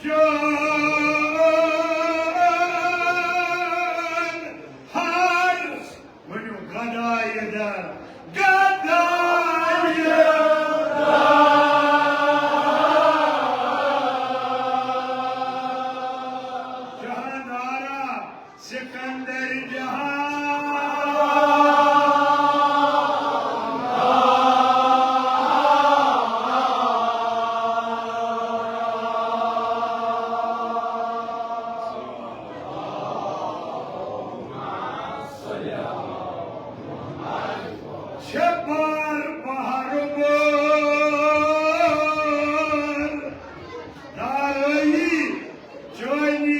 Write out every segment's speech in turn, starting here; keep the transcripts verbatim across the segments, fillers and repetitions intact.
جان ہر ؤنِو گدایہِ در، گدایہِ در۔ جہاندارا سکندر جہان۔ شپار بہر بول دارئی چونی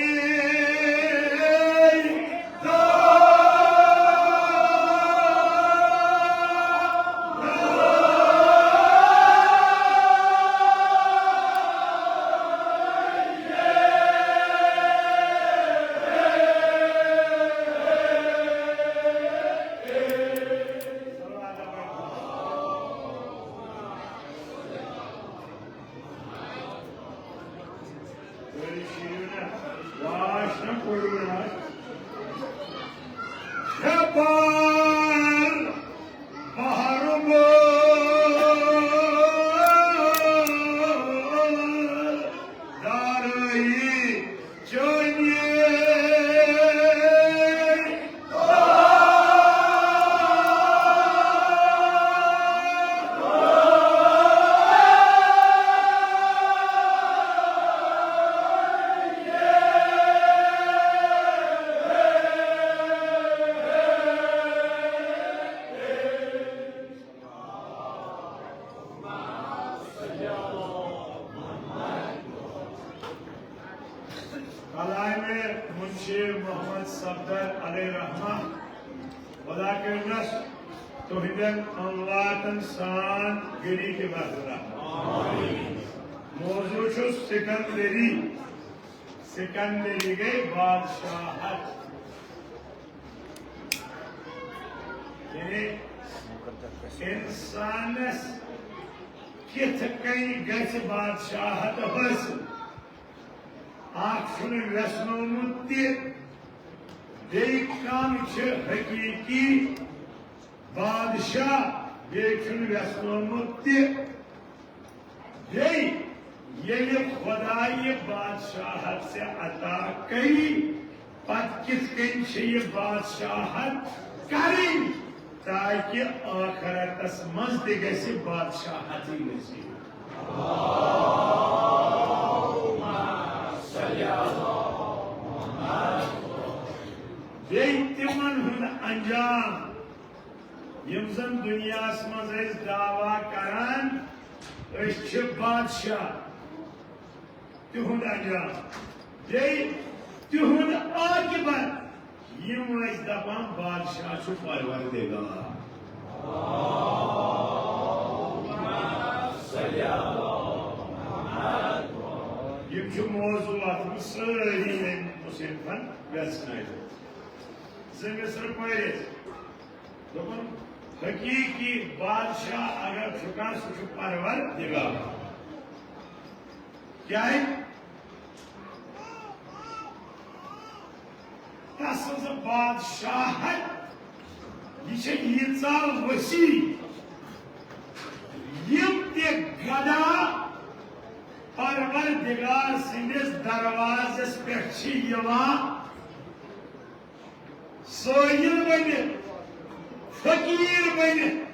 واش نہ کوٚرُن حظ۔ شپار بہر بول دارئی چونی۔ علامہ منشی محمد صفدر علیہ رحمہ، خدا کٔرنس تُہنٛدٮ۪ن امواتن سان گٔری تہِ برقرار۔ موضوع چھُ سکندری۔ سکندری گٔے بادشاہت۔ یعنی انسانس کِتھ کٔنۍ گژھِ بادشاہت حٲصِل؟ اکھ چھُنہٕ ویژھنومُت تہِ، بیٚیہِ کم چھِ حقیقی بادشاہ، بیٚیہِ چھُنہٕ ویژھنومُت تہِ۔ بیٚیہِ ییٚلہِ خۄدایہِ بادشاہت ژےٚ عطا کٔری، پتہٕ کِتھ کٔنۍ چھِ یہِ بادشاہت کرٕنۍ تاکہِ ٲخرتس منٛز تہِ گژھِ بادشاہتٕے نصیب؟ بیٚیہِ تِمن ہُنٛد انجام، یِم زن دُنیاہس منٛز ٲسۍ دعویٰ کران، أسۍ چھِ بادشاہ، تِہُنٛد انجام، بیٚیہِ تِہُنٛد عاقبت، یِم ٲسۍ دپان بادشاہ چھُ پروردگار۔ یِم چھِ موضوع اتھ منٛز سٲری أمۍ مصنفن ویژھنٲومٕتۍ۔ زٕ مصرٕ پٔرِتھ۔ دوٚپُن، حقیقی بادشاہ اگر چھُ کانٛہہ، سُہ چھُ پروردگار۔ کیٛازِ؟ تسٕنٛز بادشاہت، یہِ چھےٚ ییٖژاہ وسیع، یِم تہِ گدا پروردگار سٕنٛدِس دروازس پٮ۪ٹھ چھِ یِوان، سٲیِل بٔنِتھ، فقیٖر بٔنِتھ،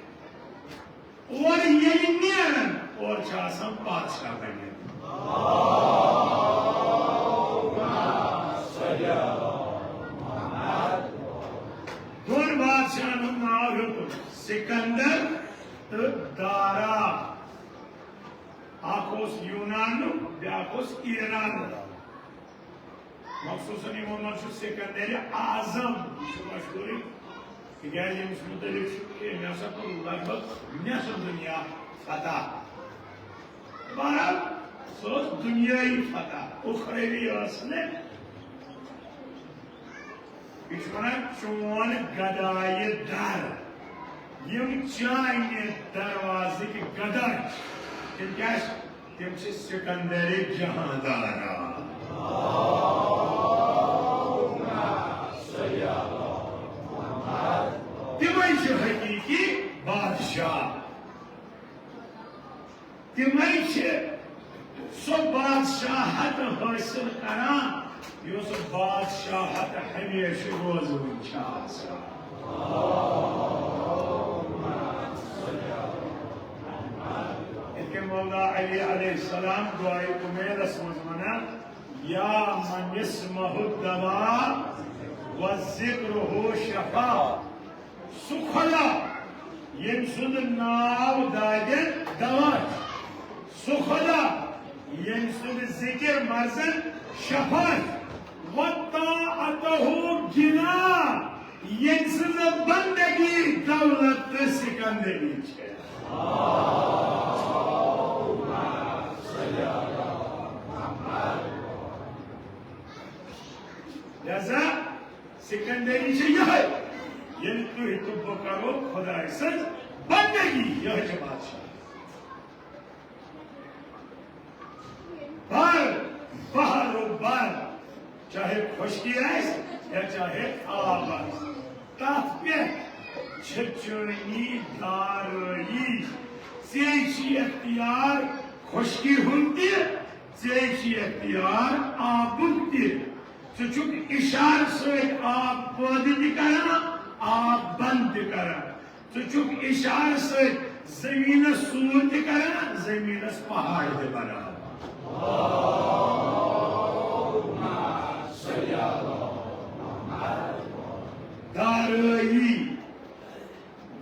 اورٕ ییٚلہِ نیران، اورٕ چھِ آسان بادشاہ بٔنِتھ۔ دۄن بادشاہن ہُنٛد ناو ہیوٚتُکھ، سکندر تہٕ دارا۔ اکھ اوس یونانُک، بیٛاکھ اوس ایرانُک۔ مخصوصاً یِمو منٛز چھُ سکندر اعظم، یہِ چھُ مشہوٗرٕے، تِکیٛازِ ییٚمِس مُتعلِق چھُ کہِ مےٚ ہسا کوٚر لگ بگ نٮ۪صٕف دُنیا فتح۔ بہرحال، سۄ ٲس دُنیٲیی فتح، اُخروی ٲس نہٕ۔ یہِ چھُ وَنان، چون گدایہِ در، یِم چانہِ دروازٕکۍ گدا چھِ، تِم کیٛاہ چھِ؟ تِم چھِ سکندر جہاندارا۔ تِمے چھِ حقیقی بادشاہ۔ تِمے چھِ سۄ بادشاہت حٲصِل کران، یۄس بادشاہت ہمیشہٕ روزوٕنۍ چھِ آسان۔ یِتھ کٔنۍ مولا علی علیہ السلام دعائے کمیلس منٛز وَنان، یا من اسمہ الدوا و ذکرہ شفا۔ سُہ خدا، ییٚمۍ سُنٛد ناو دادٮ۪ن دوا چھُ، سُہ خدا، ییٚمۍ سُنٛد ذِکِر مرضن شفا چھُ، وطاعتہ غنا، ییٚمۍ سٕنٛز بندگی دولت تہٕ سکندری چھےٚ۔ لہذا سکندری چھِ یِہوٚے، ییٚلہِ تُہۍ تہٕ بہٕ کرو خۄداے سٕنٛز بندگی، یِہوٚے چھِ بادشاہ۔ بر، بحر و بر، چاہے خۄشکی آسہِ یا چاہے آب آسہِ، تَتھ پٮ۪ٹھ چھِ چٲنی دارٲیی۔ ژےٚ چھِ اختیار خۄشکی ہُنٛد تہِ، ژےٚ چھِ اختیار آبُک تہِ۔ ژٕ چھُکھ اِشارٕ سۭتۍ آب پٲدٕ تہِ کران، آب بنٛد تہِ کران۔ ژٕ چھُکھ اِشارٕ سۭتۍ زٔمیٖنَس سوٗر تہِ کران، زٔمیٖنَس پہاڑ تہِ بناوان۔ دارٲیی،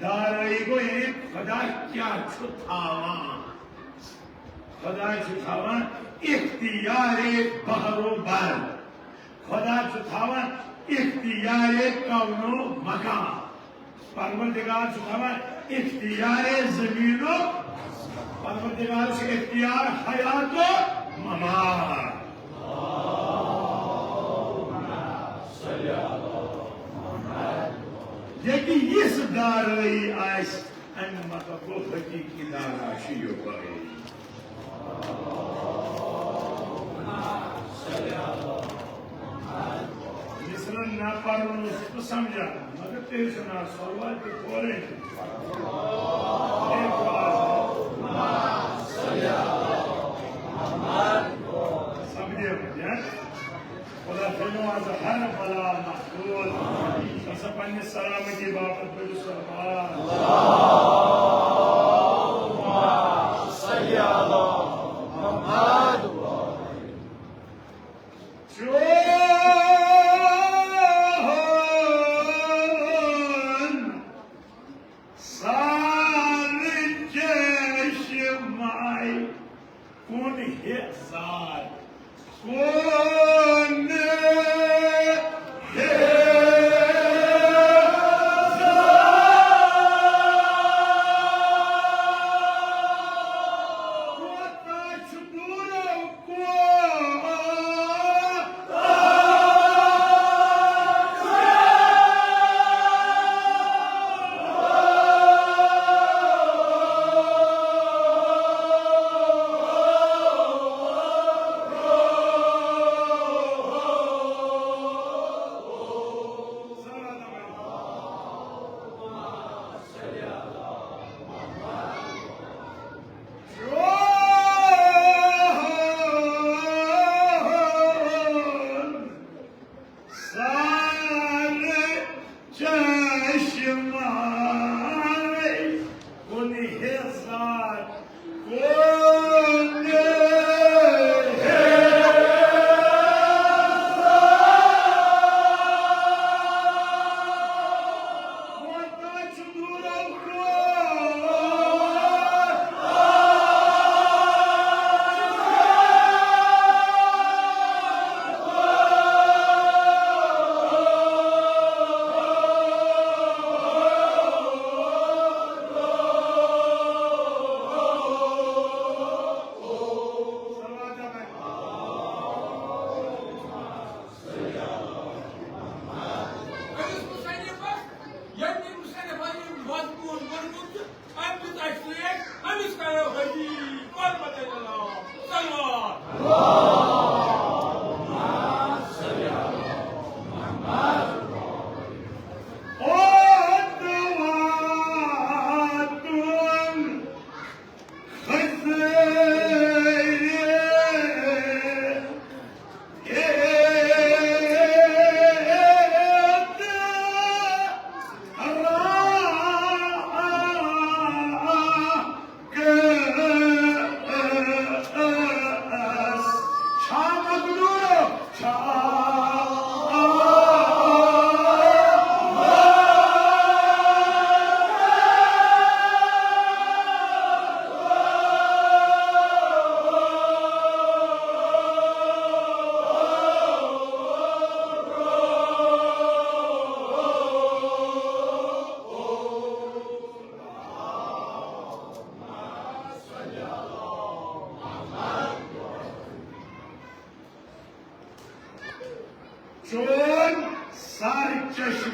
دارٲیی گوٚو یعنی خدا کیٛاہ چھُ تھاوان؟ خدا چھُ تھاوان اختیار بحر و بر۔ خدا چھُ تھاوان اختیار کون و مکان۔ پروردگار چھُ تھاوان اختیار زمینُک۔ پروردگار چھُ اختیار حیات و ممات۔ ییٚتہِ یِژھ دارٲیی آسہِ، اَمہِ مطلب گوٚو حقیٖقی دارا چھُ یِہوٚے۔ مِثرن نہ پَرُن اوس نہٕ سَمجھان، مگر تیٚلہِ چھُ نہ سوال تہِ پورے۔ سَمجھے وۄنۍ، ہہ؟ خدا تھٲینو از ہر بلا محفوظ۔ سا پننہِ سلامتی باپتھ بٔرِو سا آواز۔ چون سارٕ چشماے کُن ہیزار، کُن ہیزار۔ کوتاہ چھُ دوٗرو سارٕ چشماے کُن ہیزار، کُن ہیزار۔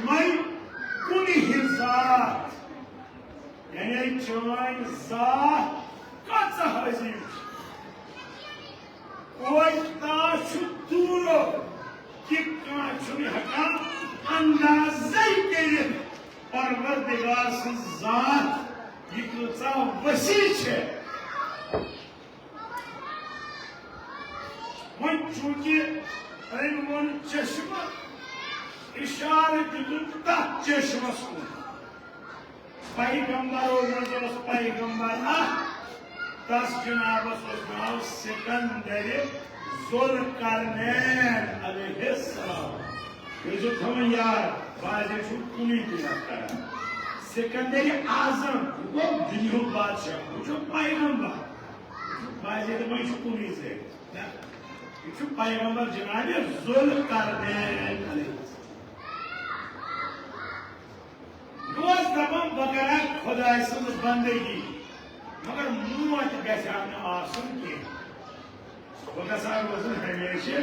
وۄنۍ کُنہِ ذات، یعنی چٲنۍ ذات کۭژاہ عظیٖم چھِ۔ کوتاہ چھُ دوٗرو کہِ کانٛہہ چھُنہٕ ہٮ۪کان اندازَے کٔرِتھ پروردگار سٕنٛز ذات یہِ کۭژاہ وسیع چھےٚ۔ وۄنۍ چوٗنٛکہِ أمۍ ووٚن چشمہٕ، اِشارٕ دیُتُن تَتھ چشمَس کُن۔ پیغمبرو منٛز اوس پیغمبر اکھ، تس جنابس اوس ناو سکندر ذوالقرنین علیہ السلام۔ یہِ ٲسۍزیو تھاوان یاد، بعضے چھُ کُنُے تہِ یتھ کران۔ سکندر اعظم، یہِ گوٚو دُنیہُک بادشاہ، ہُہ چھُ پیغمبر۔ بعضے دپان، یہِ چھُ کُنُے زٲنِتھ۔ نہ، یہِ چھُ پیغمبر جناب ذوالقرنین علیہ السلام۔ یہِ اوس دپان، بہٕ کرٕ ہا خۄداے سٕنٛز بندگی، مگر موت گژھِ ہا نہٕ آسُن کینٛہہ۔ بہٕ گژھٕ ہا روزُن ہمیشہِ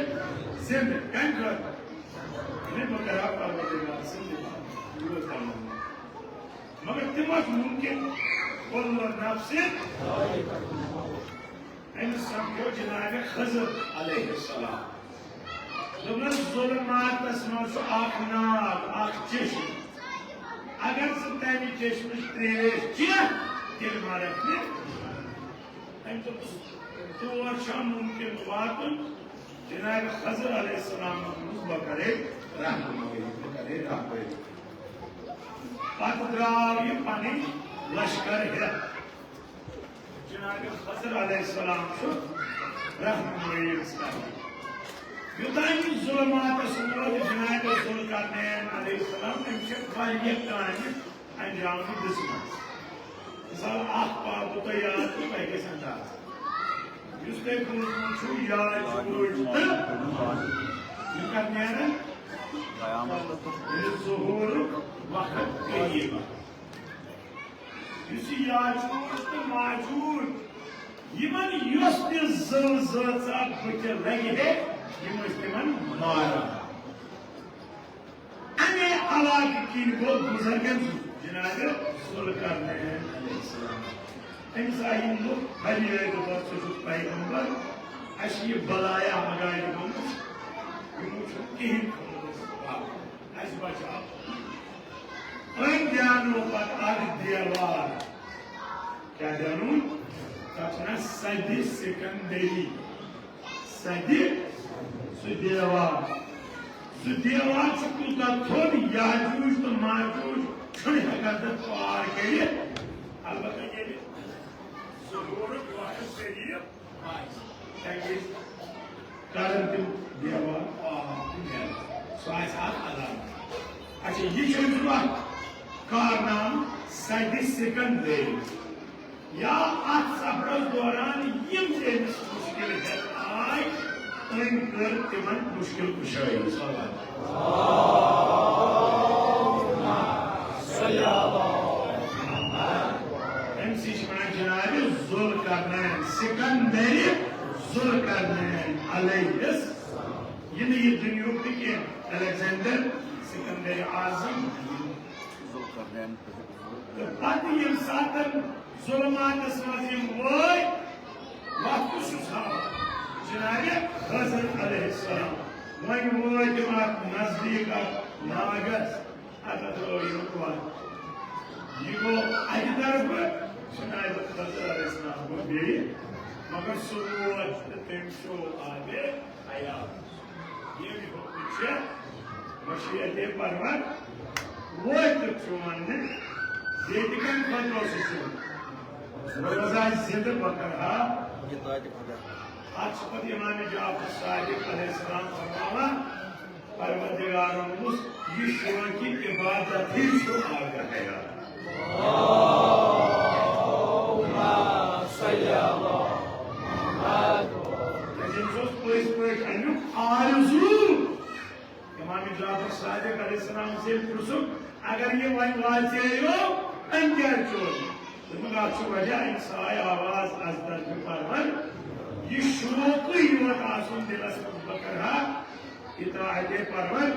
زِندٕ۔ کَمہِ خٲطرٕ؟ یعنی بہٕ کرٕ ہا پروردگار سٕنٛز عبادت۔ یہِ اوس دپان۔ مگر تہِ ما چھُ مُمکِن؟ کُلُّ نفسٍ۔ أمِس سمکھیو جناب خضر علیہ السلام۔ دوٚپنَس، ظلماتس منٛز چھُ اکھ ناگ، اکھ چشمہٕ۔ اگر ژٕ تَمہِ چشمٕچ ترٛیش چیٚکھ، تیٚلہِ مرکھ نہٕ۔ أمۍ دوٚپُس، تور چھا مُمکِن واتُن؟ جناب خضر علیہ السلام دوٚپُس، بہٕ کرے رہنمٲیی، بہٕ کرے رہبری۔ پتہٕ درٛاو یہِ پنٕنۍ لشکر ہٮ۪تھ۔ جناب خضر علیہ السلام چھُ رہنمٲیی أمِس کران۔ یوٚتام یہِ ظلماتس ووت، جناب ذوالقرنین علیہ السلام، أمۍ چھِ واریاہ کامہِ انجام دِژمٕژ۔ مثال، اکھ پاو تۄہہِ یاد چھُ، تۄہہِ گژھِ انداز۔ یُس تۄہہِ بوٗزمُت چھُ، یاجوج تہٕ یہِ کر نیرن؟ ییٚلہِ ظہوٗرُک وقت قریب۔ یُس یہِ یاجوج تہٕ ماجوج، یِمن یۄس تہِ زٲژ زٲژا بٕتھِ لگہِ ہے، یِم ٲسۍ تِمن ماران۔ اَمے علاقہٕ کِنۍ گوٚو گُزر کٔمۍ سُنٛد؟ جناب ذوالقرنین علیہ السلام۔ أمِس آیہِ یِم لُکھ پھریٲرۍ، دوٚپُکھ، ژٕ چھُکھ پیغمبر، اَسہِ چھِ یہِ بلایا مگاجہِ گٔمٕژ، یِمو چھُنہٕ کِہیٖنۍ تھوٚمُت اَسہِ باپتھ۔ اَسہِ بچاو۔ أمۍ دیٛانوو پتہٕ اکھ دیوار۔ کیٛاہ دیٛانوو؟ تَتھ چھِ وَنان سدِ سکندری۔ سدِ، سُہ دیوار۔ سُہ دیوار چھُ تیوٗتاہ تھوٚد، یاجوج تہٕ ماجوج چھُنہٕ ہٮ۪کان تَتھ پار کٔرِتھ۔ البتہ ییٚلہِ ظہوٗرُک وقت قریب آسہِ، تَمہِ وِزِ کرن تِم دیوار پاک تہٕ نیرن۔ سُہ آسہِ اکھ علامت۔ اچھا، یہِ چھُ أمۍ سُنٛد اکھ کارنامہٕ سدِ سکندری۔ یا اتھ سفرس دوران یِم تہِ أمِس مُشکِل ہٮ۪تھ آے، أمۍ کٔر تِمن مُشکِل کُشٲیی۔ صلوات۔ أمۍ سٕے چھِ وَنان جناب ذوالقرنین، سکندر ذوالقرنین علیہ السلام۔ یہِ نہٕ یہِ دُنیاہُک تہِ کینٛہہ، الیگزینڈر، سکندر اعظم۔ ذوالقرنین۔ تہٕ پتہٕ ییٚمہِ ساتہٕ ظلماتس منٛز یِم وٲتۍ، وقت چھُس ہاوان جناب خضر علیہ السلام۔ وۄنۍ وٲتۍ یِم اتھ نزدیٖک اتھ ناگس۔ اَتھ ہسا ٲو یِمن وَتھ۔ یہِ گوٚو اَکہِ طرفہٕ جناب خضر علیہ السلام گوٚو بیٚیہِ، مگر سُہ ووت تہٕ تٔمۍ چیوٚو آبِ حیات۔ ییٚمہِ حُکمہٕ چھےٚ مشیت پرور وٲتِتھ چون نہٕ، ییٚتہِ کَمہِ خٲطرٕ اوس سُہ چیوٚمُت؟ روزٕ آسہِ زِندٕ، بہٕ کرٕ ہا۔ اَتھ چھُ پتہٕ امام جعفر صادق علیہ السلام فرماوان، پروردگارن ووٚنُس، یہِ شوقِ عبادتٕے چھُ آبِ حیات۔ تٔمِس اوس پٔزۍ پٲٹھۍ اَمیُک آرزوٗ۔ امام جعفر صادق علیہ السلام سے پرٛژھُکھ، اگر یہِ وۄنۍ واژیو، أمۍ کیٛازِ چوٚر؟ دوٚپُکھ، اَتھ چھُ وجہ، أمِس آے آواز از طرفِ پرور۔ یہِ شوقٕے یوت آسُن دِلس منٛز، بہٕ کرٕ ہا اطاعتِ پرور،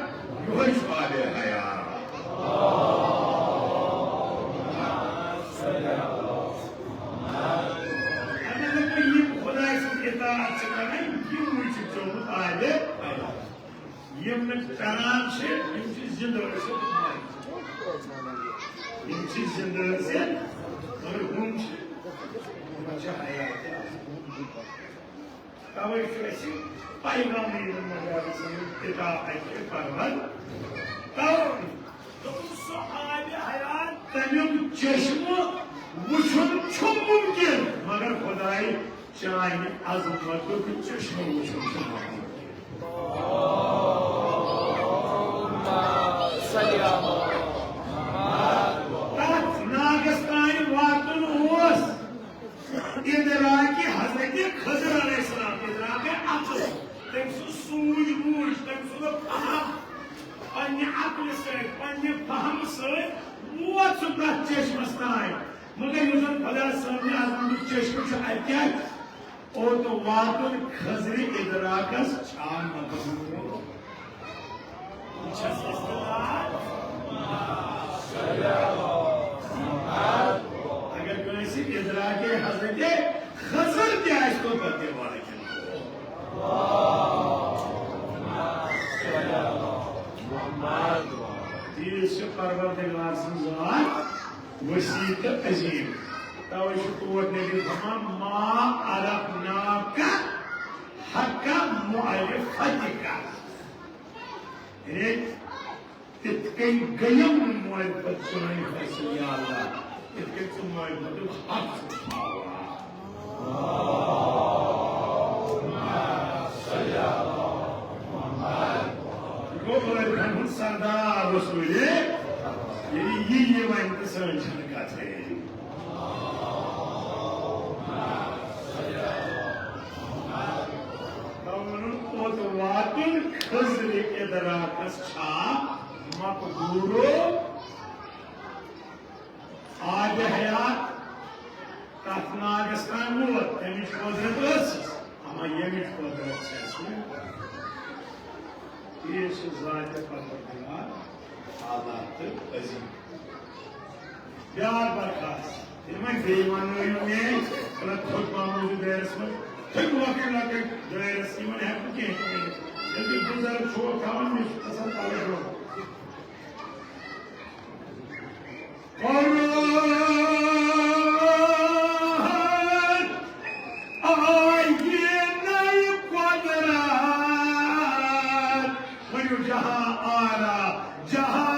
یِہوٚے چھُ آبِ حیات۔ کران چھِ، یِم چھِ زِندٕ ٲسِتھ مَرِ۔ یِم چھِ زِندٕ ٲسِتھ، مگر ہُم چھِ، یِمن چھِ حیات آسان۔ توے چھُ اَسہِ پیغام عیٖدُل مبارک سٕنٛدِ کِتاب اَتہِ پَران۔ توے دوٚپُن، سُہ آبِ حیات، تَمیُک چشمہٕ وٕچھُن چھُ مُمکِن، مگر خۄداے چانہِ عظمتُک چشمہٕ وٕچھُن چھُ مُمکِن۔ تَتھ ناگَس تانۍ واتُن اوس ادراکِ حضرت خضر علیہ السلام، ادراکِ عقل، تٔمۍ سُنٛد سوٗجھ بوٗجھ، تٔمۍ سُنٛد فہم، پننہِ عقلہِ سۭتۍ، پننہِ فہمہٕ سۭتۍ ووت سُہ تتھ چشمس تام۔ مگر یُس زن خدا صٲبنہِ عظمتُک چشمہٕ چھُ، اتہِ کیٛاہ چھُ؟ اوٚت واتُن خضرِ ادراکس چھا مقبول؟ یہِ چھا استعداد؟ اگر کٲنٛسہِ ادراکِ حضرت خضر تہِ آسہِ، توٚتتھ تہِ واتہِ۔ تیٖژ چھِ پروردگار سٕنٛز ذات وسیع تہٕ عظیم۔ توے چھُ ٹوٹھ نبی فرمان، "ما عرفناک حق معرفتک۔" یعنی تِتھ کٔنۍ گٔیم نہٕ معرفت سٲنۍ حٲصِل، یا اللہ، یِتھ کٔنۍ ژٕ معرفتُک حق چھُکھ تھاوان۔ گوٚو عٲرفن ہُنٛد سردار رسول، ییٚلہِ یہِ یہِ وَنہِ تہٕ سٲنۍ چھَنہٕ کَتھٕے۔ تَوَے ووٚنُن، اوٚت واتُن خضرِ ادراکس چھا مقدوٗرو؟ آبِ حیات تتھ ناگس تام ووت، تمِچ قۄدرت ٲسٕس، اما ییٚمِچ قۄدرت چھِ اَسہِ نہٕ۔ یہِ چھُ ذاتِ پروردگار اعلیٰ تہٕ عظیم۔ بیٛاکھ برخاست، ییٚلہِ وۄنۍ بیٚیہِ وننٲیِو مےٚ، مطلب، تھوٚد پہم موٗجوٗد دٲیرس منٛز، تھٔدۍ لۄکٕٹۍ لۄکٕٹۍ دٲیرس، یِمن ہٮ۪کہٕ بہٕ کینٛہہ تہِ ؤنِتھ۔ ییٚلہِ تُہۍ بُزرگ چھُو تھاوان، مےٚ چھُ گژھان تَلہٕ برٛونٛہہ۔ قۄدرت، آیینَے قۄدرت، ؤنِو جہاں آرا، جہاں۔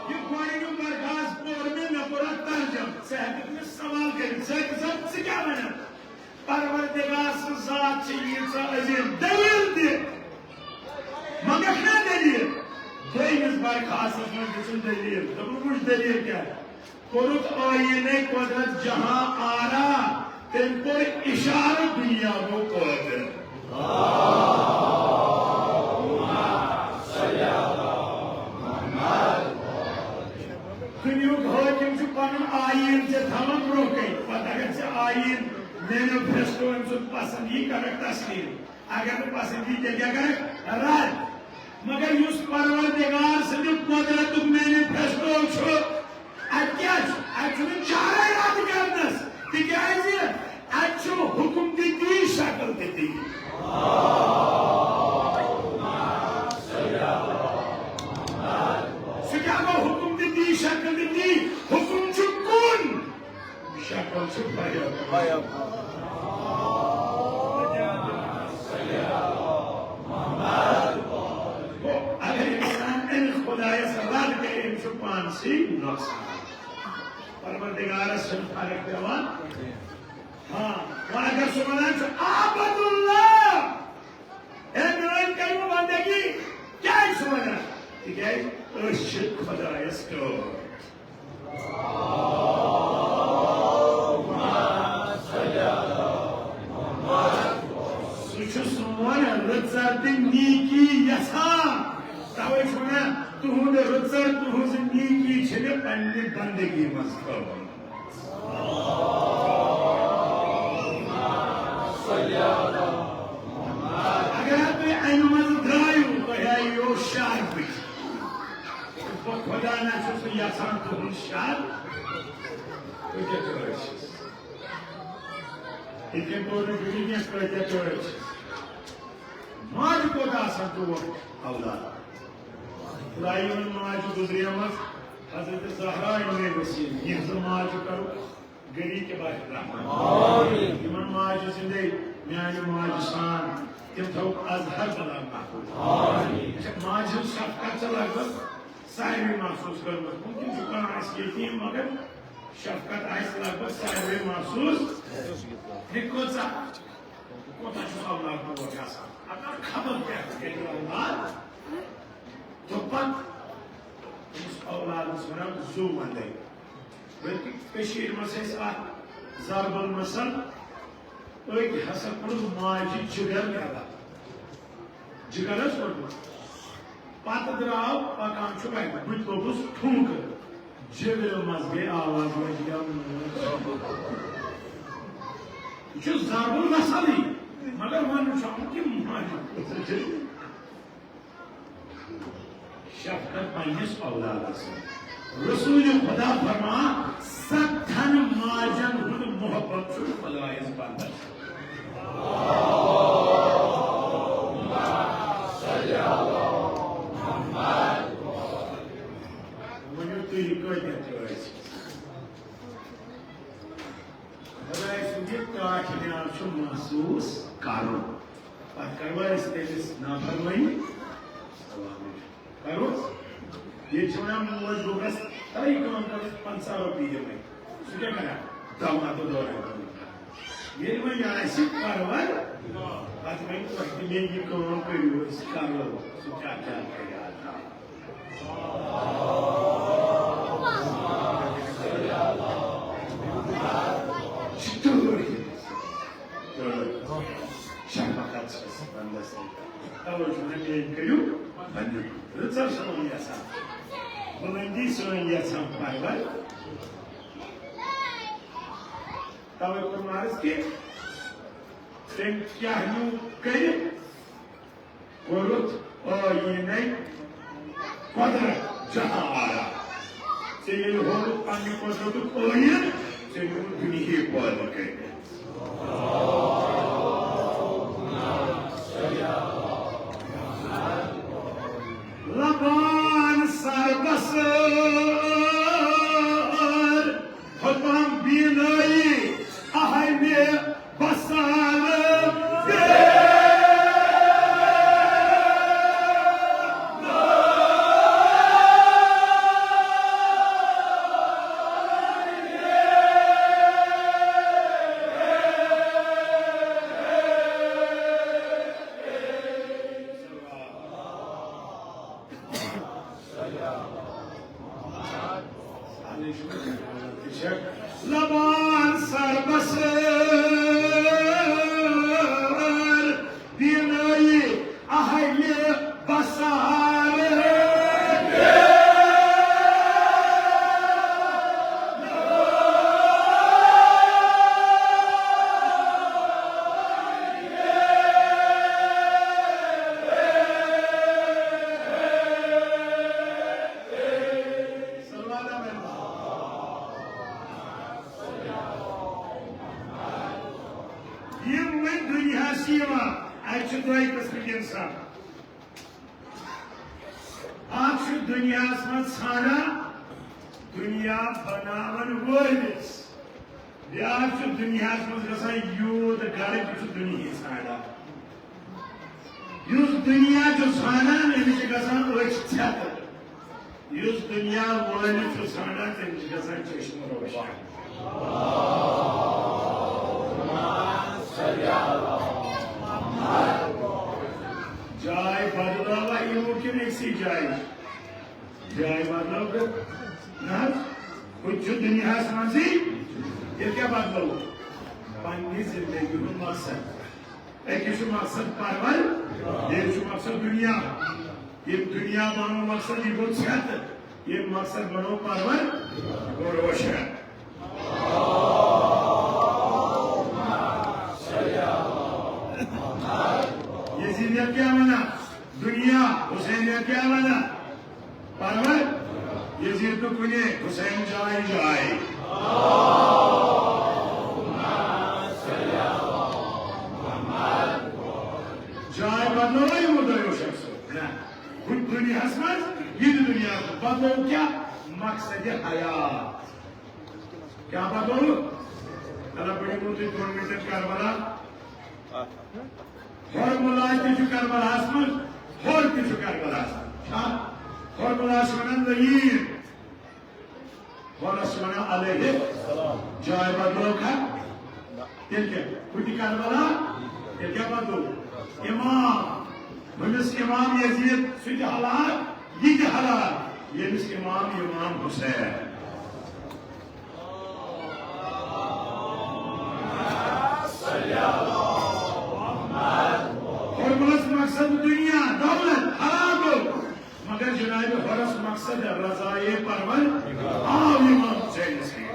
یہِ گۄڈٕنیُک درخاست پوٚر مےٚ، مےٚ کوٚر اَتھ ترجمہٕ۔ ژٕ ہٮ۪کَکھ مےٚ سوال کٔرِتھ، ژٕ ہٮ۪کَکھ، ژٕ کیٛاہ وَنَکھ؟ پروردگار سٕنٛز ذات چھِ ییٖژاہ عظیٖم۔ دٔلیٖل دِ۔ منٛگَکھ نا دٔلیٖل؟ دوٚیمِس برخاستَس منٛز دِژٕن دٔلیٖل۔ دوٚپُن، وٕچھ دٔلیٖل کیٛاہ؟ کوٚرُتھ آیینَے قۄدرت جہاں آرا، تٔمۍ کوٚر اِشارٕ، دُنیا گوٚو قٲدِر۔ دُنیاہُک حٲکِم چھُ پَنُن آیین ژےٚ تھاوان برٛونٛہہ کَنہِ، پَتہٕ اگر ژےٚ آیین مینیفیسٹو أمۍ سُنٛد پَسنٛد یی، کَرَکھ تسلیٖم۔ اگر نہٕ پَسنٛد یی، تیٚلہِ کیٛاہ کَرَکھ؟ رد۔ مگر یُس پروردگار سٕنٛدِ قۄدرتُک مینیفیسٹو چھُ، اَتہِ کیٛاہ چھُ؟ اَتہِ چھُنہٕ چارَے رد کرنَس، تِکیٛازِ اَتہِ چھُ حُکُم تہِ تی، شکل تہِ تی۔ سُہ کیٛاہ گوٚو؟ حُکُم تہِ تی، شکل تہِ تی۔ حُکُم چھُ کُن، شکل چھِ بیان۔ گوٚو، اگر انسان أمِس خۄدایس رد کرِ، أمِس چھُ پانسٕے نۄقصان۔ پروردگارس چھنہٕ فرق پٮ۪وان۔ ہاں، وۄنۍ اگر سُہ ونان چھُ، "عبد اللہ، ہے، میٲنۍ کٔرِو بندگی"، کیازِ چھُ ونان؟ تِکیازِ أسۍ چھِ خۄدایس ٹٲٹھۍ۔ سُہ چھُ سون رٕژر تہٕ نیٖکی یژھان۔ توے چھُ ونان، تُہُنٛد رٕژر، تُہٕنٛز نیٖکی چھِ مےٚ پننہِ بندگی منٛز تھٲومٕژ۔ اگر تُہۍ امہِ منٛزٕ درٛایِو، تۄہہِ آیِو شہر بٕتھِ۔ نہ چھُس نہٕ یژھان تُہُنٛد شر۔ کۭتیٛاہ ٹٲٹھۍ چھِس۔ یِتھ کٔنۍ کوٚر نہٕ جُڑی کینٛہہ، کۭتیٛاہ ٹٲٹھۍ چھِس۔ ماجہِ کوٗتاہ آسان ٹوٹھ اولاد۔ خدایہِ یِمن ماجہِ گُزریمٕژ حضرت زہرا یِمے وسیٖل، یِہٕنٛز ماجہِ کرو گری کے باہر رحمت۔ یِمن ماجہِ زِندے، میانہِ ماجہِ سان، تِم تھاوُکھ از ہر بلا محفوظ۔ اچھا، ماجہِ ہٕنٛز شفقت چھِ لگ بگ ساروٕے محسوٗس کٔرمٕژ۔ ممکن چھُ کانٛہہ آسہِ یتیٖم، مگر شفقت آسہِ لگ بگ ساروٕے محسوٗس۔ یہِ کۭژاہ، کوٗتاہ چھُ اولاد ٹوٹھ آسان؟ اگر خبر کیٛاہ تہِ کرِ اولاد، تہٕ پتہٕ أمِس اولادس ونان زُو وندے۔ بلکہِ کٔشیٖرِ منٛز ٲسۍ اکھ ضرب المثل، أکۍ ہسا کوٚرُس ماجہِ جگر پیدا۔ جگر حظ کوٚرمُت۔ پتہٕ درٛاو، پکان چھُ وتہِ، بہٕ تہِ لوٚگُس ٹھونٛکہٕ۔ جگرٕ منٛز گٔے آواز، لٔج یا موج۔ یہِ چھُ ضرب المثلٕے، مگر ونُن چھُ آمُت یہِ ماجہِ۔ شفقت پننِس اولادس۔ رسول خدا فرما، ستن ماجن ہُنٛد محبت چھُ خدایس بندس۔ ؤنِو تُہۍ، یہِ کۭتیاہ تہِ ٲسِو۔ خداے سُنٛد یہِ کاٹھۍ نیاز چھُ محسوٗس کرُن۔ پتہٕ کروا أسۍ تٔمِس نافرمٲنی؟ کرو۔ ییٚتہِ چھِ وَنان موج گوٚبرَس تَے کٲم کٔرٕس پنٛژاہ رۄپیہِ دِمَے۔ سُہ کیٛاہ کران؟ دَوا تہٕ دوران کٲم کران۔ ییٚلہِ وۄنۍ یہِ آسہِ پرور، پتہٕ وۄنۍ تۄہہِ تہِ مےٚ یہِ کٲم کٔرِو، أسۍ کرو۔ سُہ کیٛاہ کیٛاہ کرِ آز؟ شفقت چھس بندس۔ توے چھُ ونان، میٲنۍ کٔرِو بندگی۔ رٕژر سٲنۍ یژھان، بلندی سٲنۍ یژھان پروردگار۔ توے کوٚر عرض کہِ تٔمۍ کیٛاہ نیوٗ کٔرِتھ؟ کوٚرُتھ ٲییٖنَے قۄدرت جہان آرا۔ ژےٚ ییٚلہِ ہووُتھ پننہِ قۄدرتُک ٲییٖن، ژےٚ نیوٗتھ دُنیاہٕے پٲدٕ کٔرِتھ۔ لبان سربسر، خۄدام بینٲیی اہلِ بصارٕ۔ لبان سربسر بینٲیی اہلِ بصارٕ۔ یِم وۄنۍ دُنیاہَس چھِ یِوان، اَتہِ چھِ دۄیہِ قٕسمٕکۍ اِنسان۔ اَکھ چھُ دُنیاہَس منٛز ژھانٛڈان دُنیا بناون وٲلِس، بیٛاکھ چھُ دُنیاہَس منٛز گژھان یوٗت گرٕ تہِ چھُ دُنیاہٕے ژھانٛڈان۔ یُس دُنیا چھُ ژھانٛڈان، أمِس چھِ گژھان أچھ ژھٮ۪تہٕ۔ یُس دُنیا وٲلِتھ چھُ ژھانٛڈان، تٔمِس چھِ گژھان چشمہٕ روشن۔ جاے بدلاوا یِمو کِنہٕ أکسٕے جایہِ؟ جاے بدلٲو کٔر؟ نہ حظ، ہُہ تہِ چھُ دُنیاہَس منٛزٕے۔ تیٚلہِ کیٛاہ بدلٲوُکھ؟ پننہِ زندگی ہُنٛد مقصد۔ أکِس چھُ مقصد پرور، بیٚیِس چھُ مقصد دُنیا۔ ییٚمۍ دُنیا بنوو مقصد، یہِ گوٚو ژھٮ۪تہٕ۔ ییٚمۍ مقصد بنوو پرور، یہِ گوٚو روشن۔ یزیدیت کیٛاہ ونان؟ دُنیا۔ حسینیت کیٛاہ ونان؟ پرور۔ حسین جاے جاے۔ جاے بدلٲو یِمو دۄیو شخصو۔ نہ، ہُتھ دُنیاہَس منٛز، یہِ تہِ دُنیاہَس منٛز۔ بدلٲو کیٛاہ؟ مقصد حیات۔ کیٛاہ بدلٲو؟ تَلہ پٔرِو تُہۍ دۄن مِنٹَن کربلا۔ ہورمُلا تہِ چھُ کربلاہَس منٛز، ہورٕ تہِ چھُ کربلاہَس منٛز۔ چھا؟ ہورمُلا چھِ وَنان لعین۔ ہورس وَنان علیہ السلام۔ جاے بدلٲوکھا؟ تیٚلہِ کیٛاہ؟ ہُہ تہِ کربلا، تیٚلہِ کیٛاہ بدلو؟ امام، ہُمِس امام یزید، سُہ تہِ ہلاک، یہِ تہِ ہلاک، ییٚمِس امام امام حسین۔ ہورمُلس مقصد دُنیا، دولت، ہلاک گوٚو۔ مگر جناب ہورس مقصد رضائے پرور، آو امام حسین سٕے۔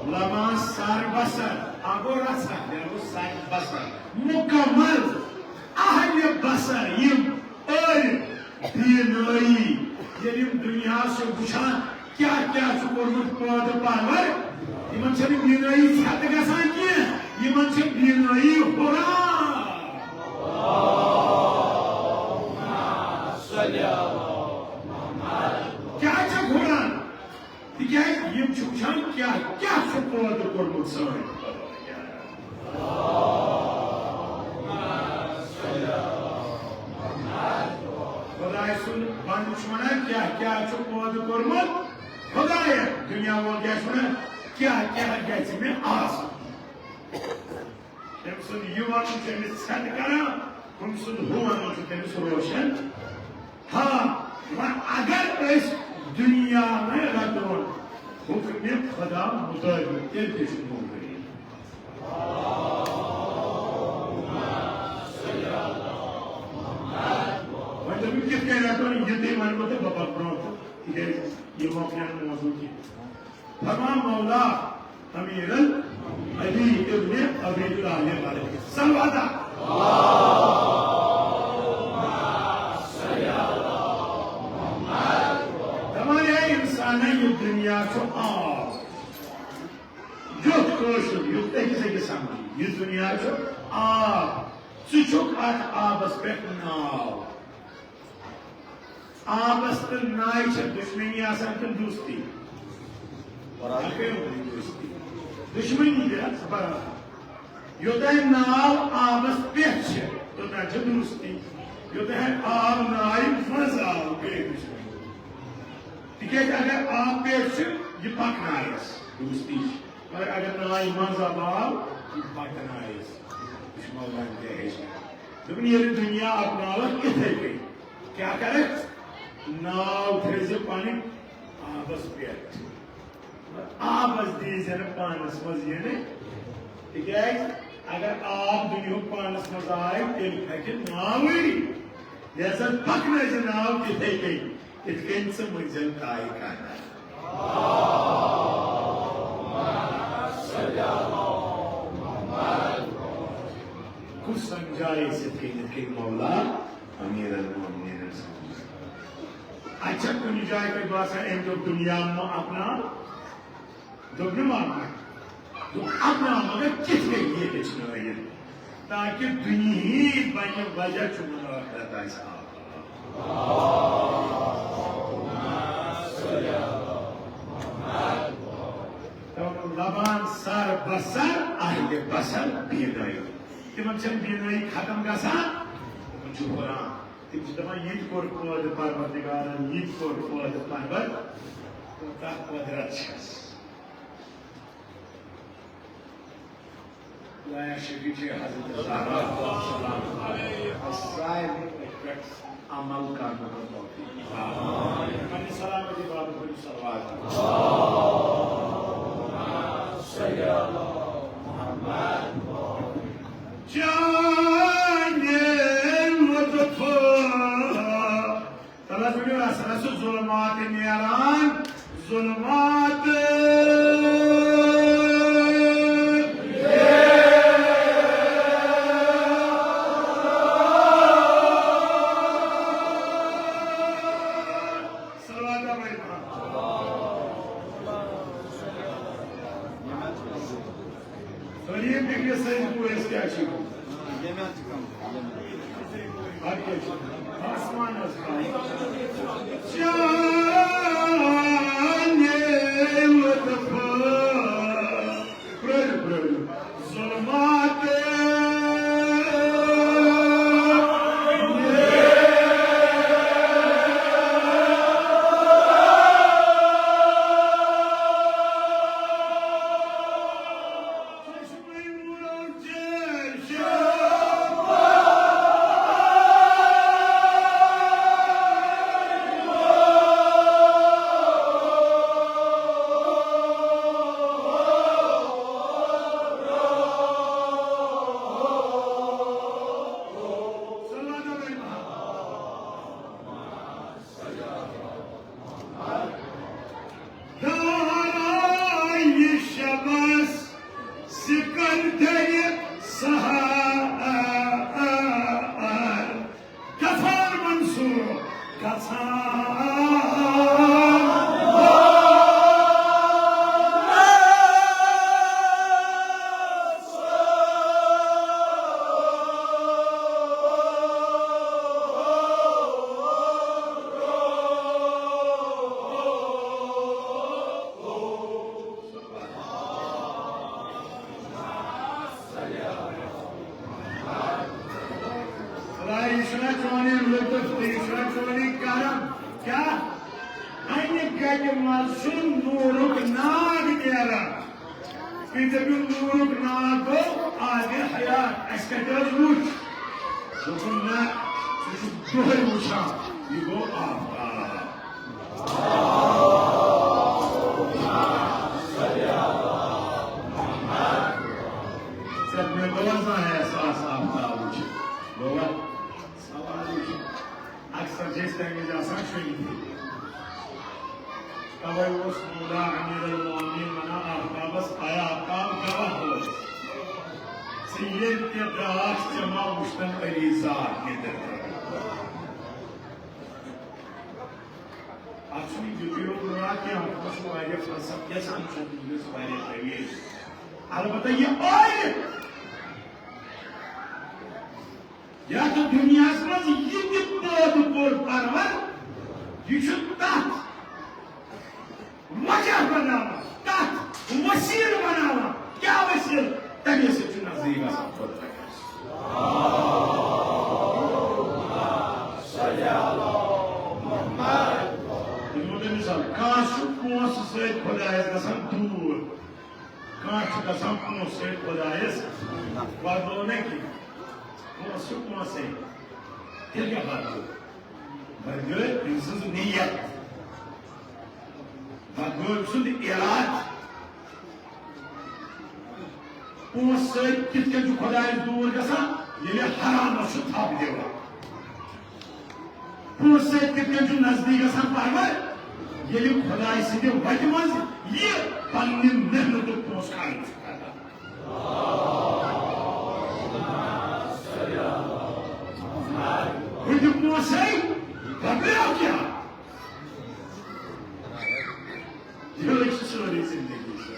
لبان سر بسر، اگو رژھا، یعنی گوٚو سر بسر، مکمل اہل بسر، یم عٲرف، بینٲیی، ییٚلہِ یِم دُنیاہَس چھِ وٕچھان، کیٛاہ کیٛاہ چھُ کوٚرمُت پٲدٕ پرور، یِمن چھَنہٕ بینٲیی ژھٮ۪تہٕ گژھان کینٛہہ، یِمن چھِ بینٲیی ہُران۔ کیٛاہ چھَکھ ہُران؟ تِکیٛازِ یِم چھِ وٕچھان کیٛاہ کیٛاہ چھُ پٲدٕ کوٚرمُت سٲنۍ پروردگارن۔ خدائے سُنٛد بندٕ چھُ وَنان، کیٛاہ کیٛاہ چھُ پٲدٕ کوٚرمُت خدایَن؟ دُنیا وول کیٛاہ چھُ وَنان، کیٛاہ کیٛاہ گژھِ مےٚ آسُن؟ تٔمۍ سُنٛد یہِ وَنُن چھُ أمِس ژھٮ۪تہٕ کران، ہُمۍ سُنٛد ہُہ وَنُن چھُ تٔمِس روشن۔ ہاں، وۄنۍ اگر أسۍ دُنیا نہٕ رَٹون حُکمِ خدا مُطٲبِق، تیٚلہِ تہِ چھُ گمرٲہی۔ وۄنۍ دَپُن کِتھ کٔنۍ رَٹون، یہِ تہِ وَنہٕ بہٕ تہٕ بہٕ پَکہٕ برونٛہہ کُن، تِکیٛازِ یہِ مۄکلہِ نہٕ موضوع کینٛہہ۔ فرمان مولا امیر علی ابن ابی طالب علیہ السلام۔ دپان، اے انسان، یہِ دُنیا چھُ آب۔ یُتھ کٲشُر، یُتھ أکِس أکِس سمجھی۔ یہِ دُنیا چھُ آب۔ ژٕ چھُکھ اتھ آبس پٮ۪ٹھ ناو۔ آبس تہٕ نایہِ چھےٚ دُشمنی آسان کِنہٕ دوستی؟ برابر۔ دوستی۔ دُشمنی تہِ آسہِ برابر۔ یوٚتام ناو آبس پٮ۪ٹھ چھِ، توٚتام چھِ دوستی۔ یوٚتام آب نایہِ منٛز آو، گٔے دُشمنی۔ تِکیٛازِ اگر آب پٮ۪ٹھ چھِ، یہِ پکنایس، دوستی چھِ۔ مگر اگر نایہِ منٛز آب آو، یہِ پکنایس۔ یہِ چھُ مولانا تہِ ہیٚچھناوان۔ دوٚپُن، ییٚلہِ دُنیا اپناوکھ یِتھَے کٔنۍ، کیٛاہ کرکھ؟ ناو تھٲیزِ پنٕنۍ آبس پٮ۪ٹھ۔ آبس دیٖزِ نہٕ پانس منٛز یِنہٕ، تِکیٛازِ اگر آب دُنیاہُک پانس منٛز آے، تیٚلہِ پھٹہِ ناوٕے۔ لہذا پکنٲیزِ ناو تِتھَے کٔنۍ، یِتھ کٔنۍ ژٕ مٔنزِل طے کرکھ۔ کُس سمجھایہِ أسۍ یِتھ کٔنۍ، یِتھ کٔنۍ مولا امیر المومنین سمجھ؟ اَتہِ چھا کُنہِ جایہِ تۄہہِ باسان، أمۍ دوٚپ دُنیا مہ اپناو؟ دوٚپ نہٕ مہ اپناو۔ دوٚپ اپناو، مگر کِتھ کٔنۍ یہِ ہیٚچھنٲیِتھ، تاکہِ دُنیہٕے بنہِ وجہ چون ٲخرت آسہِ آباد۔ تِم لبان سر بسر، اہل بسر بینٲیی۔ تِمن چھنہٕ بینٲیی ختم گژھان، تِمن چھُ ہُران۔ تِم چھِ دَپان، یہِ تہِ کوٚر پٲدٕ پروردگارن، یہِ تہِ کوٚر پٲدٕ پرور، کوٗتاہ قۄدرت چھَس۔ خۄدایا شفیع چھِ حضرت زہرا سلام علیہا، سارنٕے پٮ۪ٹھ عمل کرنہٕ توفیق۔ پننہِ سلامتی باپتھ ؤنِو صلوات۔ چانہِ لطفہٕ۔ تَلہٕ حظ ؤنِو، رَسہٕ رَسہٕ ظُلمات نیران، ظُلمات۔ سٲری فکرِ سۭتۍ بوٗز اَسہِ کیٛاہ چھِ۔ اَدٕ کیٛاہ چھِ؟ آسمان حظ کھالُن۔ چانہِ لطفہٕ پرٛٲرِو، پرٛٲرِو۔ ظلمات دارای شبس سکندر سحر گژھان منصور گژھان۔ خدایا، یہِ چھُنا چون یہِ لطف تہٕ یہِ چھُنا چون یہِ کرم؟ کیٛاہ؟ اَمہِ گَگہِ منٛز چھُ نوٗرُک ناگ نیران۔ تُہۍ دٔپِو، نوٗرُک ناگ گوٚو آبِ حیات۔ اَسہِ کَتہِ حظ وُچھ؟ دوٚپُن، نہ، ژٕ چھُکھ دۄہَے وُچھان، یہِ گوٚو آفتاب۔ ژےٚ مےٚ گوٚوا زانٛہہ احساس آفتاب وٕچھِتھ؟ گوٚوا؟ سوالٕے چھُ۔ اکثر چھِ أسۍ تَمہِ وِزِ آسان شٔنگِتھ۔ توے اوس مولا امیر المومنین ونان آفتابس، "اے آفتاب، گواہ روز۔ ژٕ ییٚلہِ تہِ درٛاکھ، ژےٚ ما وُچھتن علی ذات نِدٕر؟" اتھ چھُنہٕ یُتُے یوت رٲتھ کینٛہہ، اتھ منٛز چھُ واریاہ فلسفہٕ، کیٛاہ سمجھن وٲلِس واریاہ طویل۔ البتہ یہِ ٲیت، یتھ دُنیاہس منٛز یہِ تہِ پٲدٕ کوٚر پرور، یہِ چھُ تتھ وجہ بناوان، تتھ وسیلہٕ بناوان۔ کیٛاہ وسیلہٕ؟ تمے سۭتۍ چھُ نزدیٖک گژھان خۄدایس۔ دِمو تۄہہِ مثال، کانٛہہ چھُ پونٛسہٕ سۭتۍ خۄدایس گژھان دوٗر، کانٛہہ چھُ گژھان پونٛسہٕ سۭتۍ خۄدایس۔ بدلو نہ کینٛہہ، پونٛسہٕ چھُ پونٛسَے، تیٚلہِ کیٛاہ بدلو؟ بدلو أمۍ سٕنٛز نیت، بدلو أمۍ سُنٛد اِرادٕ۔ پونٛسہٕ سۭتۍ کِتھ کٔنۍ چھُ خۄدایَس دوٗر گژھان؟ ییٚلہِ حرامَس چھُ تھپھ دِوان۔ پونٛسہٕ سۭتۍ کِتھ کٔنۍ چھُ نزدیٖک گژھان پرور؟ ییٚلہِ خۄدایہِ سٕنٛدِ وَتہِ منٛز یہِ پننہِ محنتُک پونٛسہٕ خرٕچ چھُ کران۔ ہُہ تہِ پونٛسَے، بدلیو کیٛاہ؟ یِہوٚے چھِ سٲرٕے زندگی۔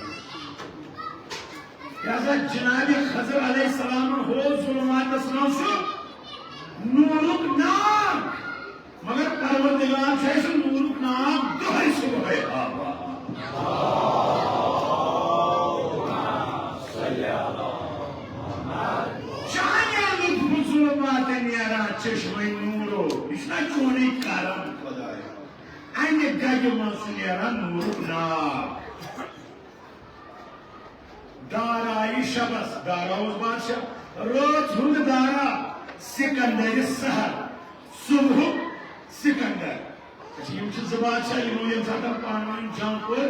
لہذا جناب خضر علیہ السلامن ہوو ظلماتس منٛز سُہ نوٗرُک ناگ، مگر پروردگار چھُ اَسہِ نوٗرُک ناگ دۄہے صبحے ہاوان۔ چانہِ لطفہٕ ظلماتن نیران چشمے نوٗرو، یہِ چھُنہ چونُے کرم خۄدایا؟ اَمہِ گَگہِ منٛز چھُ نیران نوٗرُک ناگ۔ دارایہِ شبس، دارا اوس بادشاہ، رٲژ ہُنٛد دارا، سکندرِ سحر، صبحُک سکندر۔ اچھا، یِم چھِ زٕ بادشاہ، یِمو ییٚمہِ ساتہٕ پانہٕ ؤنۍ جنگ کوٚر،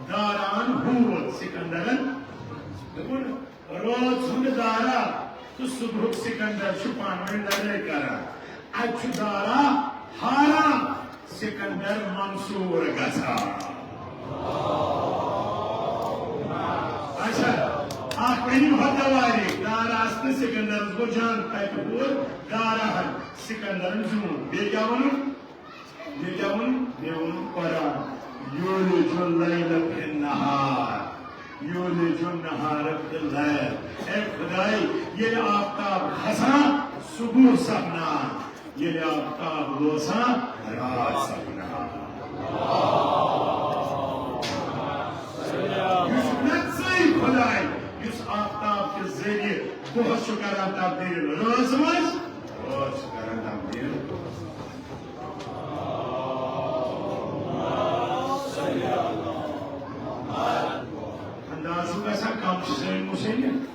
داراہن ہوٗر سکندرن۔ دوٚپُن، رٲژ ہُنٛد دارا تہٕ صبحُک سکندر چھِ پانہٕ ؤنۍ لڑٲے کران۔ اَتہِ چھُ دارا ہاران، سکندر منصور گژھان۔ اچھا، اکھ أنِم ہۄتہٕ وارِ، داراہس تہٕ سکندرس گوٚو جنگ، تتہِ ہوٗر داراہن، سکندرن زیوٗن۔ بیٚیہِ کیٛاہ ووٚنُن؟ مےٚ کیٛاہ ووٚن؟ مےٚ ووٚن قرآن، یولج اللیل فی النہار، یولج النہار فی اللیل۔ اے خداے، ییٚلہِ آفتاب کھسان، صبح سپدان، ییٚلہِ آفتاب لوسان، رات سپدان۔ یُس نژٕے خداے، یُس آفتاب کہِ ذٔریعہٕ دۄہس چھُ کران تبدیٖل رٲژ منٛز، رٲژ چھُ کران تبدیٖل۔ انداز چھُ گژھان کم چھِ سٲنۍ مُسلِم۔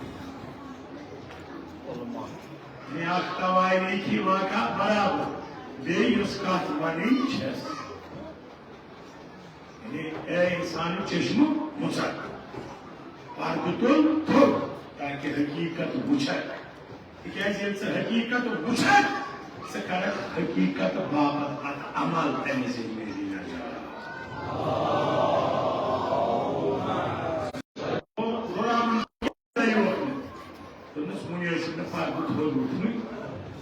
یعنی اکھ توٲریٖخی واقعہ برابر بیٚیہِ یۄس کتھ ونٕنۍ چھس۔ یعنی اے انسان چشمہٕ مُژر، پردٕ تُل تھوٚد تاکہِ حقیقت وٕچھکھ۔ تِکیٛازِ ییٚلہِ ژٕ حقیقت وٕچھکھ، ژٕ کرکھ حقیقت باپتھ پتہٕ عمل، تمہِ ذٔریعہٕ میلی نجات۔ غلامن دوٚپنَس، وُنہِ ٲسِکھ نہٕ پردٕ تھوٚد وُچھمُت۔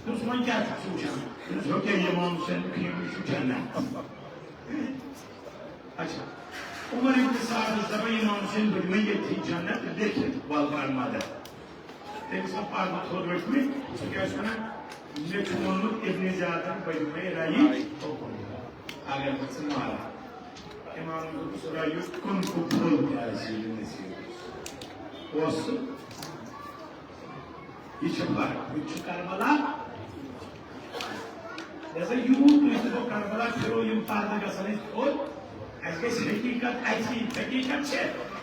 دوٚپُس، وۄنۍ کیٛاہ چھُکھ ژٕ وٕچھان؟ دوٚپُس، ہُہ کیٛاہ، امام حسین خیمہٕ چھُ جنت۔ اچھا، عمر ابن سعد اوس دپان، امام حسین، بہٕ دِمے ییٚتھی جنت لیکھِتھ، ول کر مدد۔ تٔمِس آو پردٕ تھوٚد ؤتھمٕتۍ، سُہ کیٛاہ چھُ ونان؟ مےٚ چھُ ووٚنمُت ابن زیادن، بہٕ دِمے رأیِچ حُکُم، اگر بہٕ ژٕ مارٕ۔ امام دوٚپُس، رأیُک کُنکُ پھوٚل تہِ آسہِ یہِ نصیٖب۔ اوس سُہ؟ یہِ چھِ فرق، یہِ چھُ کربلا۔ لہذا یوٗت تُہۍ تہِ گوٚو کربلا پھِرو، یِم پردٕ گژھن اَسہِ تھوٚد۔ اَسہِ گژھِ حقیٖقت اَتہِ، حقیٖقت چھِ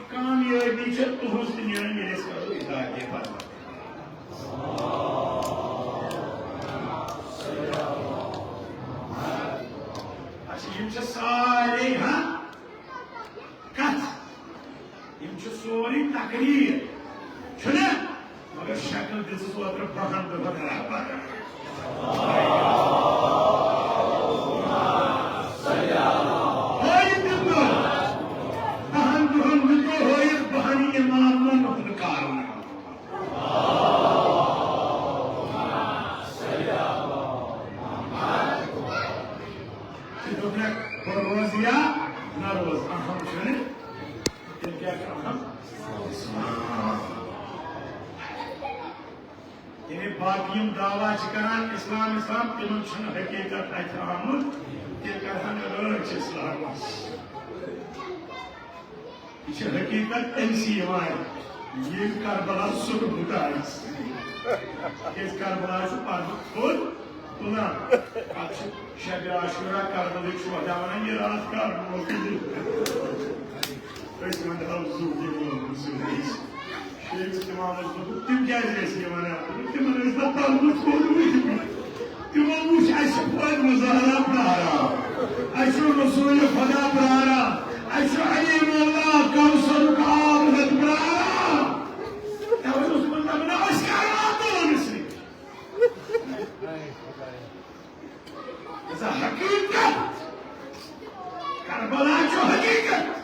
کامیٲبی چھِ تُہٕنٛز تہِ نیران، ییٚلہِ أسۍ کرو اطاعتِ پردٕ۔ اچھا، یِم چھِ سارے، ہاں؟ کتھ؟ یِم چھِ سورُے تقریر، چھُنہ؟ مگر شکل دِژٕس اوترٕ بہن دۄہن رہبر۔ ہٲیِتھ دیُت نہٕ۔ بہن دۄہن دیُت ہٲیِتھ، بہن امامن ہُنٛد کارنامہٕ۔ تہٕ دوٚپنَکھ، بہٕ روزٕ یا نہ روزٕ، اہم چھُنہٕ۔ تیٚلہِ کیٛاہ چھُ اہم؟ اسلام۔ یعنی باقی یِم دعویٰ چھِ کران اسلام، اسلام، تِمن چھُنہٕ حقیٖقت اَتھِ آمُت، تیٚلہِ کرہن رٲچھ اسلامس۔ یہِ چھِ حقیٖقت أمسٕے یِوان، ییٚمۍ کربلا سُہ بُتاے۔ تِکیٛازِ کربلا چھُ پردٕ تھوٚد تُلان۔ پتہٕ چھِ شبِ عاشورا کربلٕکۍ شہدا ونان، یہِ راتھ کر موقعہٕ دِتھ۔ أسۍ ونہو زُو دِمو زُو أسۍ۔ شیخ امامس دوٚپُکھ، تِم کیٛازِ ٲسۍ یِوان اَتھ؟ دوٚپُکھ، تِمن ٲسۍ نہٕ پردٕ تھوٚد وُچھمُت۔ تِمو وُچھ، اَسہِ چھُ فاطمہ زہرا پراران، اَسہِ چھُ رسول خدا پراران، اَسہِ چھُ علی مولا کوثرُک آب ہیٚتھ پراران۔ تَوَے اوس تِمن دَپان، أسۍ کَرو اَتھ پانَس سۭتۍ۔ ژٕ حقیٖقت، کربلا چھُ حقیٖقت۔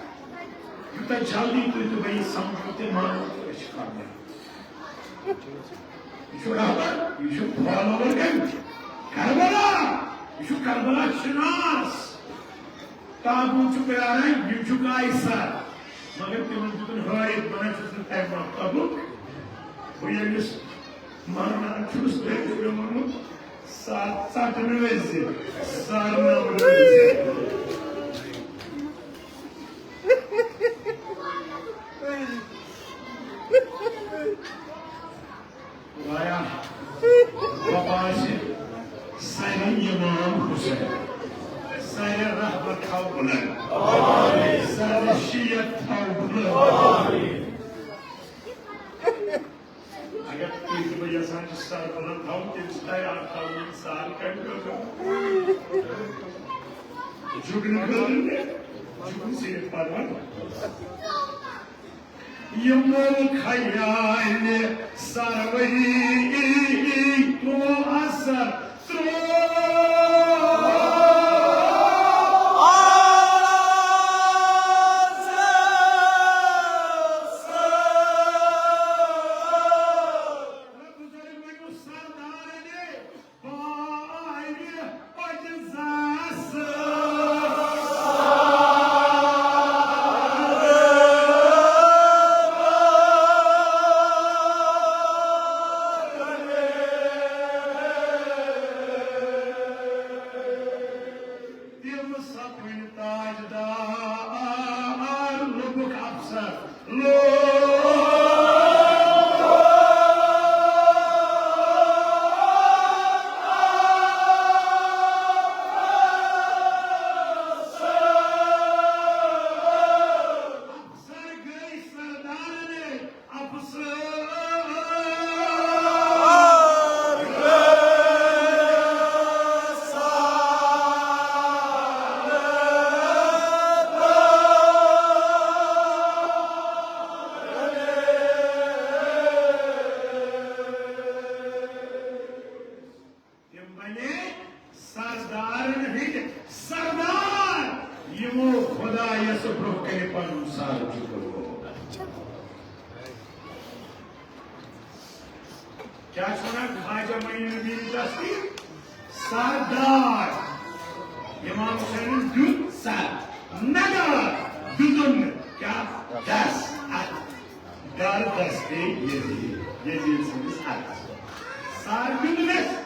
یوٗتاہ جلدی تُہۍ تہٕ بہٕ یہِ سمجھو تہٕ مانو تہٕ أسۍ چھِ کامیاب۔ یہِ چھُ رہبر، یہِ چھُ فالوور کَمہِ؟ کربلا۔ یہِ چھُ کربلا شناس۔ تابوت چھُ پیاران، یہِ چھُ قیصر۔ مگر تِمن دیُتُن ہٲیِتھ، بہٕ نہ چھُس نہٕ تَمہِ مکتبُک۔ بہٕ ییٚمِس مانان چھُس، تٔمۍ چھُ مےٚ ووٚنمُت، سر ژٹنہٕ وِزِ، سر نمنہٕ وِزِ۔ خدایا، وۄپاسہِ سانہِ امام حسین، سانہِ رہبر تھاو بلند، سانہِ شیعت تھاو بلند۔ اگر تُہۍ تہِ بہٕ یژھان چھِ سر بلند تھاوُن، تیٚلہِ چھِ تۄہہِ اکھ تھاوُن، یِم سر کَمہِ خٲطرٕ؟ جُگنہٕ خٲطرٕ تہِ، جُگنہٕ صرف پرواہ۔ یِمو خیالہِ سروری کو اثر ترٛوو۔ بزرگ ؤنِو سردارنہِ بارِ پنجزس۔ لوگ سر گئی سردارن افسر۔ تِم بنے سردارن ہٕنٛدۍ سردار، یِمو خۄدایس برٛونٛہہ کنہِ پنُن سر جُکوو۔ کیٛاہ چھِ ونان خواجہ معین الدین چشتی؟ سردار۔ امام حسینن دیُت سر، ندار دیُتُن نہٕ۔ کیٛاہ؟ دس اتھ۔ در دستِ یزید، یزید سٕنٛدِس اَتھَس۔ سر دیُتنَس،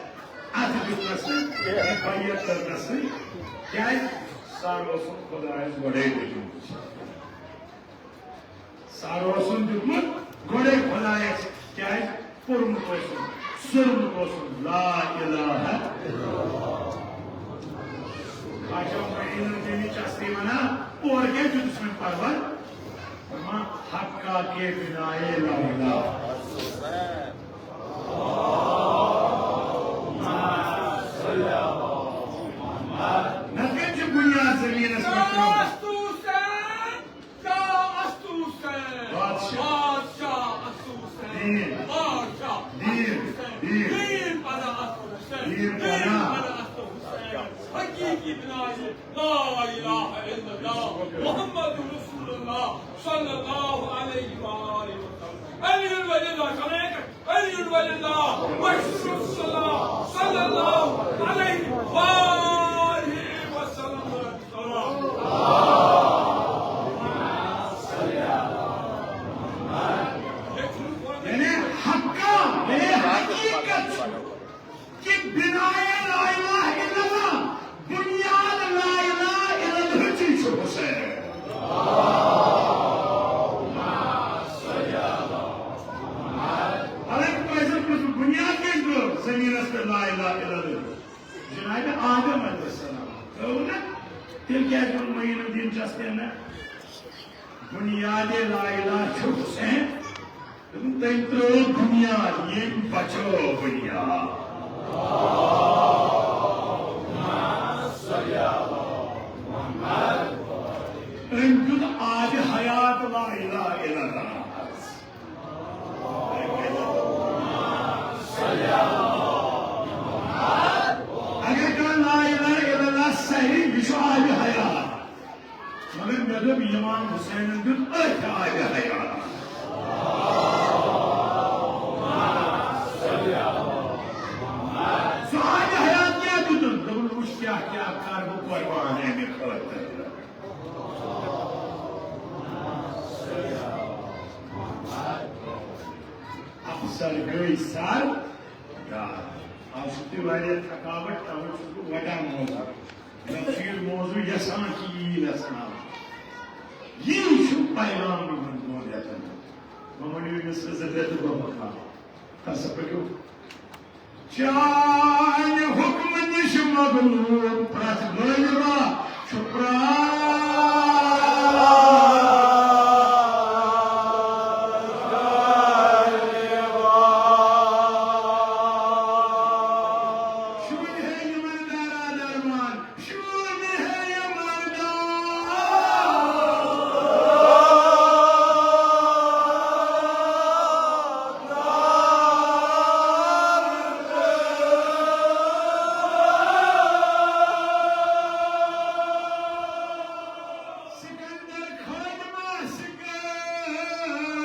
اَتھٕ دیُتنَس نہٕ، بیعت کٔرنَس نہٕ۔ کیٛازِ؟ سر اوسُن خۄدایَس گۄڈَے دیُتمُت۔ سر اوسُن دیُتمُت گۄڈَے خۄدایَس۔ کیٛازِ؟ پوٚرمُت اوسُن، سوٚرمُت اوسُن، لا الہ الا اللہ۔ خواجہ معین الدین چشتی وَنان، اورٕ کیٛازِ دیُتُس وۄنۍ پرور؟ فرمان، حقہ کے بنائے لا الہ۔ نہ کٔمۍ چھُ بُنیاد زٔمیٖنَس پٮ۪ٹھ ترٛوومُت؟ شاہ استو حسین۔ بادشاہ۔ بادشاہ استو حسین۔ دین۔ بادشاہ دین۔ استو حسین۔ دین۔ دین پناہ استو حسین۔ دین دین پناہ۔ پناہ استو حسین۔ حقیقی بنائے لا الہ الا اللہ محمد رسول اللہ صلی اللہ علیہ وآلہ وسلم۔ علی ولی اللہ، علی ولی اللہ، محمد رسول اللہ صلی اللہ علیہ وآلہ وسلم۔ یعنی حقہ، یعنی حقیقت چھُ کہ بنائے لا الہ الا اللہ، بنیاد لا الہ الا اللہ چی چھُ حسین۔ حالانکہ تۄہہِ زن پرٛژھوٕ، بنیاد کٔمۍ ترٛٲو زٔمیٖنس پٮ۪ٹھ لا الہ الا اللہ؟ جناب آدم علیہ السلام ترٛٲو نہ؟ تیٚلہِ کیٛازِ ووٚن معین الدین چشتین نہ؟ بنیاد لا الہ چھُ حسین۔ دوٚپُن، تٔمۍ ترٛٲو بنیاد، ییٚمۍ بچٲو بنیاد۔ أمۍ دیُت آبِ حیات لا الہ الا اللہ۔ اگر کانٛہہ لا الہ الا اللہ سرِ، یہِ چھُ آبِ حیات۔ مگر مےٚ دوٚپ، امام حسینن دیُت أتھۍ آبِ حیات۔ سُہ آبِ حیات کیٛاہ دیُتُن؟ دوٚپُن، وٕچھ کیٛاہ کیٛاہ کرٕ بہٕ قربان امہِ خٲطرٕ۔ افسر گٔے سر۔ آز چھُو تُہۍ واریاہ تھکاوٹ، توے چھُس بہٕ وَٹان موضوع۔ مےٚ چھُ یہِ موضوع یَژھان کہِ یہِ یی یَژھناونہٕ۔ یی چھُ پیغام یِمَن دۄن رٮ۪تَن ہُنٛد۔ وۄنۍ ؤنِو أمِس زٕ رٮ۪تہٕ گوٚمُت وَنان۔ تَس سا پٔکِو۔ چانہِ حُکمہٕ نِش مغلوب پرٛٮ۪تھ غٲلبا چھُ پرٛٮ۪تھ غٲلبا۔ شُرۍ ہے یِمَن دارا درمان، شُرۍ ہے یِمَن دارا۔ سکندر خادمہ سکندر۔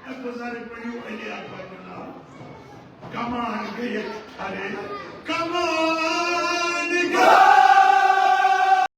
اے بزرگ ؤنِو علی اکبر ناو۔ کمان گٔیَکھ کھڑے۔